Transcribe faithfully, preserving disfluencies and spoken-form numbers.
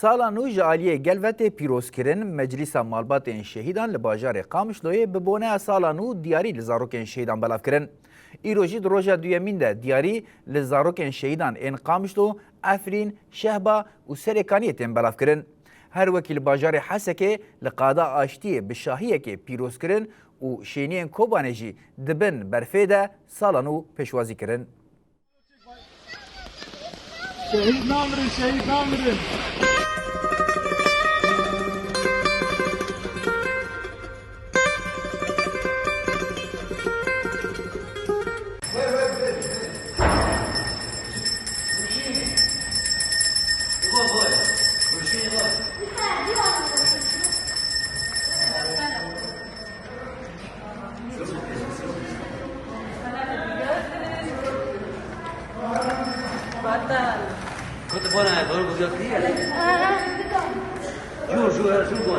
Sala nû ji aliyê gel ve tê pîrozkirin. Meclîsa Malbatên Şehîdan li bajarê Qamişloyê bi boneya Sala Nû diyarî li zarokên şehîdan belav kirin. Îro jî di roja duyemîn de diyarî li zarokên şehîdan ên Qamişlo, Efrîn, Şehba û Serêkaniyê tên belavkirin. Her wekî li bajarê Hesekê li qada aştiyê bi şahiyekê pîrozkirin û şêniyên Kobanê jî di bin berfê de Sala Nû pêşwazî kirin. Şehîd namirin, şehîd namirin. Batal. Kut bona, doğru bu yok değil. Şu, şu, şu bu.